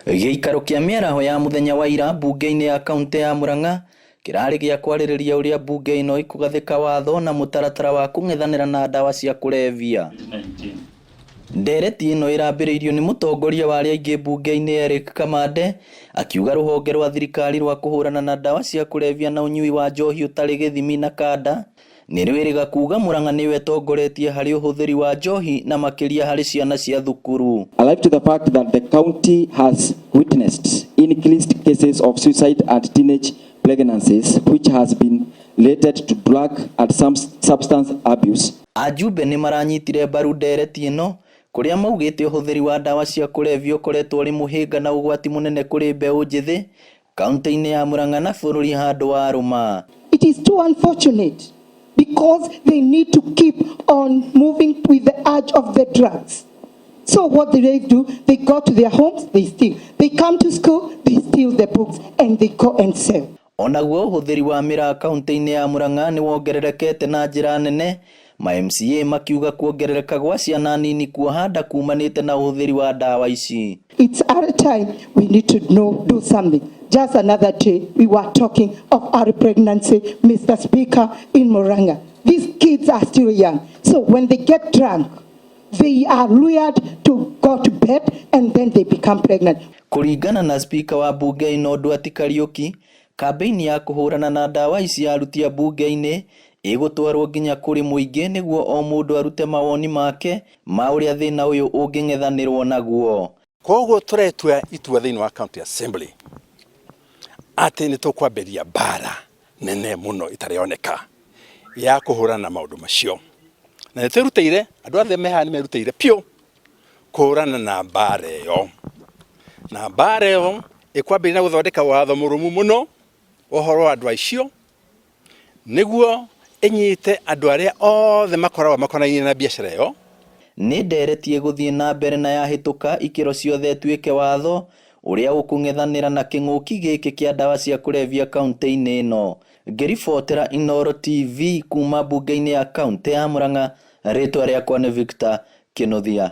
Gĩikaro kĩa mĩaraho ya mũthenya wa ira mbunge-inĩ ya kaunti ya Murang'a kĩrarĩ gĩa kwarĩrĩria ũrĩa mbunge ĩno ĩkũgathĩka watho na mũtaratara wa kũng'ethanĩra na ndawa cia kũrebia. Ndereti ĩno ĩrambĩrĩirio nĩ mũtongoria wa arĩa aingĩ mbunge-inĩ Eric Kamande akiuga rũhonge rwa thirikari rwa kũhũrana na ndawa cia kũrebia na ũnyui wa njohi ũtarĩ gĩthimi na kanda nĩ rwĩrĩga kuga Murang'a nĩyo ĩtongoretie harĩ ũhũthĩri wa njohi na makĩria harĩ ciana cia thukuru. Alive to the fact that the county has witnessed increased cases of suicide and teenage pregnancies, which has been related to drug and some substance abuse. Ajumbe nĩ maranyitire mbaru ndereti ĩno kũrĩa maugĩte ũhũthĩri wa ndawa cia kũrebia ũkoretwo ũrĩ mũhĩnga na ũgwati mũnene kũrĩ mbeũ njĩthĩ kaunti-inĩ ya Murang'a na bũrũri handũ wa rũma. It is too unfortunate because they need to keep on moving with the urge of the drugs. So what do they do? They go to their homes, they steal. They come to school, they steal the books and they go and sell. Onaguo ũhũthĩri wa mĩraa kaunti-inĩ ya Murang'a nĩ wongererekete na njĩra nene, ma MCA makiuga kuongerereka gwa ciana nini kuoha nda kumanĩte na ũhũthĩri wa ndawa ici. It's our time we need to know, do something. Just another day, we were talking of our pregnancy, Mr. Speaker, in Murang'a. These kids are still young. So when they get drunk, they are lured to go to bed and then they become pregnant. Kũringana na spika wa mbunge ĩno Nduati Kariuki, kambĩini ya kũhũrana na ndawa ici ya aruti a mbunge-inĩ ĩgũtwarwo nginya kũrĩ mũingĩ nĩguo o mũndũ arute mawoni make ma ũrĩa thĩna ũyũ ũngĩng'ethanĩrwo naguo. Koguo tũretua itua thĩinĩ wa county assembly atĩ nĩ tũkwambĩrĩria mbara nene mũno ĩtarĩ yoneka ya kũhũrana na maũndũ macio, na nĩ twĩrutĩire, andũ othe me haha nĩ merutĩire biũ kũhũrana na mbara ĩyo, na mbara ĩyo ĩkwambĩrĩria na gũthondeka watho mũrũmu mũno ũhoro wa andũ acio nĩguo ĩnyite andũ arĩa othe makoragwo makonainie na biacara ĩyo. Nĩ ndereti ĩgũthiĩ na mbere na yahĩtũka ikĩro ciothe ĩtuĩke watho ũrĩa ũkũng'ethanĩra na kĩng'ũki gĩkĩ kĩa ndawa cia kũrebia kaunti-inĩ ĩno. Ngĩribotera Inooro TV kuma mbunge-inĩ ya kaunti ya Murang'a, rĩtwa rĩakwa nĩ Victor Kinuthia.